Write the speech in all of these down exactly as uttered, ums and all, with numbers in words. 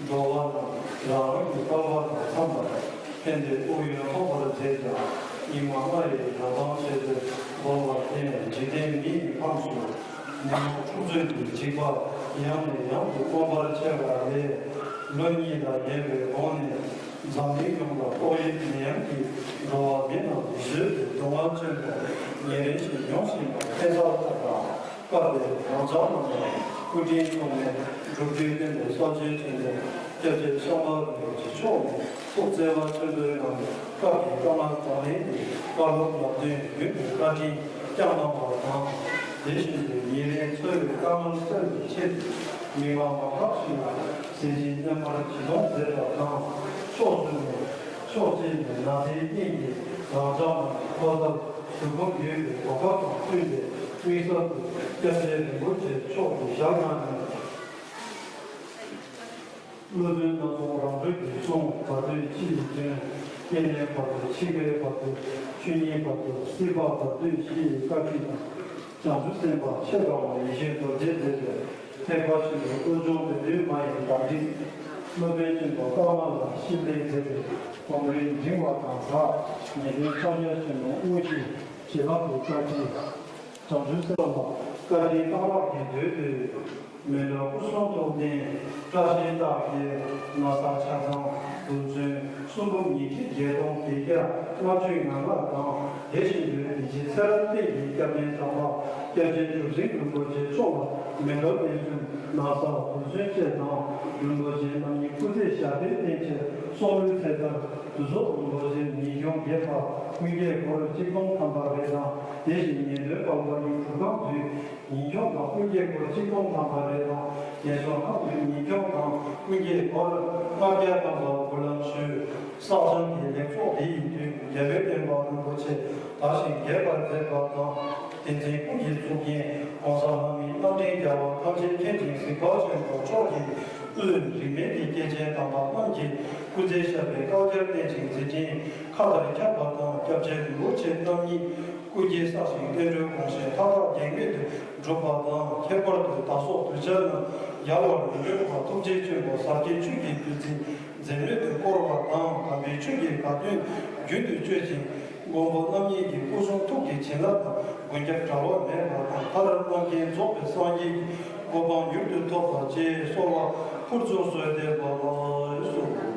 འགྲོ་བ་རྣམས་རང་རང་གི་བསྐལ་པ་དང་འཚམས་པར་ཕན་བདེའི་དབུགས་དབྱུང་ཐོབ་པར་མཛད་ཀྱང་། སྙིགས་མ་ལྔ་ཡི་ཡང་དག་ཆོས་ཚུལ་སྒོམ་པར་བརྟེན། འཇིག་རྟེན་མི་ཡི་ཁམས་སུ་ཉོན་མོངས་འཁྲུག་རྩོད་ཀྱི་འཇིགས་པ་ཡང་ནས་ཡང་དུ་མངོན་པར་འཆར་བ་ལས། ལོ་གཉིས་ལ་ཉེ་བའི་གོང་ནས་འཛམ་གླིང་ཡོངས་ལ་ཏོག་དབྱིབས་ནད་ཡམས་ཀྱིས་འགྲོ་བ་མི་རྣམས་མི་བཟོད་པའི་སྡུག་བསྔལ་ཅན་དང་ཉེ་རིང་ཞིག་མྱོང་བཞིན་པ་ཕན་ཚགས་ཐབས་དང་བཀའ་དེ་རང་ཅག་རྣམས་ལ་སྐུ་དྲིན་ཐོག་ནས་སྒྲུབ་བརྒྱུད་བསྟན་པའི་སྲོག་བཅད་ཆེན་པོ་སྐྱབས་རྗེ་ཤམྦྷ་ལའི་རིན་པོ་ཆེ་མཆོག་ནས་ཐུགས་བརྩེ་བ་ཆེན་པོའི་ངང་ནས་བཀའ་གི་བཀའ་མངགས་དང་ལེན་གྱི་བཀའ་སློབ་ལམ་སྟོན་རྒྱུན་དུ་བཀའ་དྲིན་བསྐྱངས་གནང་བ་དང་། དེ་བཞིན་དུ་ཉིན་རེའི་འཚོ་བའི་དཀའ་ངལ་སེལ་བའི་ཆེད་དུ་མི་མང་མང་དག་ཞིག་ལ་ཟས་སྦྱིན་སྨན་པར་ཇུས་གནང་མཛད་པ་དང་། ཕྱོགས་བཅུ་ནས་ཕྱོགས་གཅིག་ནས་ན་དེ་གཉིས་ཀྱིས་རང་ཅག་རྣམས་ཀྱི་ཕོ་གསར་གཟུགས་ཕུང་ཡོད་པའི་གོ་སྐབས་དང་བསྟུན་ཏེ། དམིགས་བསལ་དུ་སྐྱབས་རྗེ་རིན་པོ་ཆེ་མཆོག་གིས་བཞག་གནང་ནས། སློབ་དཔོན་སྣ་ཚོགས་རང་གྲོལ་གྱི་གསུང་བར་དོའི་སྤྱི་ཡི་དོན། སྐྱེ་གནས་བར་དོ། འཆི་ཁའི་བར་དོ། ཆོས་ཉིད་བར་དོ། སྲིད་པ་བར་དོའི་གཞི་ཡི་བཀའ་ཁྲིད་དང་། བྱང་ཆུབ་སེམས་དཔའ་ཆེ་མཁས་པ་ཡེ་ཤེས་རྡོ་རྗེས་མཛད་པའི་ཐེག་པ་ཆེན་པོའི་བློ་སྦྱོང་བདུད་འདུལ་མ་ཡི་བདག་ཁྲིད། སློབ་དཔོན་ཆེན་པོ་ཀརྨ་ལ་ཤཱི་ལས་མཛད་པའི་གོམ་རིམ་འབྲིང་བ་དང་སྦྲགས། ངེས་དོན་ཕྱག་རྒྱ་ཆེན་མོ་དངོས་གཞི་བྱིན་རླབས་ཀྱི་བཀའ་ཁྲིད། བྱང་ཆུབ་སེམས་དཔའ་བཀའ་དྲིན་གཏང་རག་གི་མདུན་དུ། མི་འབྲལ་སྐུ་གསུང་ཐུགས་ལྡན་བཀྲ་ཤིས་རྟགས་བརྒྱད། ན་བཟའ་ཆ་ཚང་རྡུལ་ཚོན་སུམ་འབུམ་ཉིས་ཁྲི་བརྒྱད་སྟོང་བརྒྱད་བརྒྱ་ལྔ་བཅུ་ང་ལྔ་དང་། དེ་བཞིན་དུ་བདེ་ཆེན་ཚེ་རབས་གཏེར་གྱི་སྐྱབས་གནས་དམ་པ་སྐྱབས་རྗེ་བྱུར་སེང་རིན་པོ་ཆེ་མཆོག་ལ་མི་འབྲལ་རྟེན་གསུམ་ན་བཟའ་རྡུལ་ཚོན་བཅས་དང་། རིན་པོ་ཆེ་རྣམ་གཉིས་སྐུ་ཚེ་ཞབས་པད་བརྟན་ཕྱིར་སྲོག་བླུའི་ཚེ་ཐར་དུས་ཚོད། རིན་པོ་ཆེ་ཉིན་གུང་རྒྱས་པ་ཀུན་དགའི་སྒོར་གཅིག་སྟོང་ཐམ་པ་རེ་དང་། དེ་བཞིན་ཉེ་དོན་དཔལ་འབར་གྱི་གྲུབ་ཁང་དུ་ཉིན་གུང་དང་ཀུན་དགའི་སྒོར་གཅིག་སྟོང་ཐམ་པ་རེ་དང་། རྒྱལ་མཆོག་ཁང་དུ་ཉིན་གུང་དང་ཀུན་དགའི་སྒོར་ལྔ་བརྒྱ་ཐམ་པ་འབུལ་ལམ་ཞུས། བསགས་སྦྱང་གི་ལེགས་ཚོགས་དེ་ཡི་མཐུས་རྒྱལ་བའི་བསྟན་པ་རིན་པོ་ཆེ་དར་ཞིང་རྒྱས་པར་མཛད་པ་དང་། བསྟན་འཛིན་ཀུན་གྱི་གཙུག་རྒྱན་༸གོང་ས་ལྷ་མིའི་རྣམ་འདྲེན་རྒྱལ་བ་ཐམས་ཅད་མཁྱེན་ཅིང་གཟིགས་པ་ཆེན་པོ་མཆོག་གི་དབུས་རིས་མེད་ཀྱི་སྐྱེས་ཆེན་དམ་པ་རྣམས་ཀྱི་སྐུ་ཚེ་ཞབས་པད་བསྐལ་བརྒྱར་བརྟན་ཅིང་མཛད་འཕྲིན་མཁའ་ལྟར་ཁྱབ་པ་དང་། སྐྱབས་རྗེ་རིན་པོ་ཆེ་རྣམ་གཉིས་སྐུ་སྐྱེ་བསགས་ཤིང་བསྟན་འགྲོའི་དགོངས་བཞེད་མཐའ་དག་གེགས་མེད་དུ་འགྲུབ་པ་དང་། ཁྱད་པར་དུ་བདག་སོགས་གདུལ་བྱ་རྣམས་ཡལ་བར་མི་འགྲོ་བར་ཐུགས་རྗེ་ཆེན་པོ་ཟབ་རྒྱས་ཆོས་ཀྱི་བདུད་རྩིས་འཛད་མེད་དུ་བསྐོར་བ་དང་། དམ་པའི་ཆོས་ཀྱི་དགའ་སྟོན་རྒྱུན་དུ་སྤྱོད་ཅིང་། མགོན་པོ་རྣམ་གཉིས་ཀྱི་སྐུ་གསུང་ཐུགས་ཀྱི་བྱིན་རླབས་དང་མགོན་སྐྱབས་བྲལ་བ་མེད་པ་དང་། མཐར་རྣམ་མཁྱེན་རྫོགས་པའི་སངས་རྒྱས་ཀྱི་གོ་འཕང་མྱུར་དུ་ཐོབ་པ་བཅས་གསོལ་བ་ཕུར་ཚུགས་སྩོལ་འདེབས་པ་ལགས་སོ།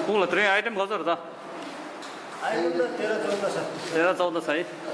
ཁོང་ལ་དེ་རིང་ཨའི་ཊེམ་ག་ཚོད་རེད་ད། ཨའི་ཊེམ་ད་དེ་ར་ཚོད་ད་ས། དེ་ར་ཚོད་ད་ས་ཡིན།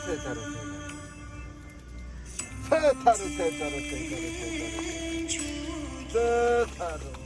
ཚེ་ཐར་རོ། ཚེ་ཐར་རོ། ཚེ་ཐར་རོ། ཚེ་ཐར་རོ།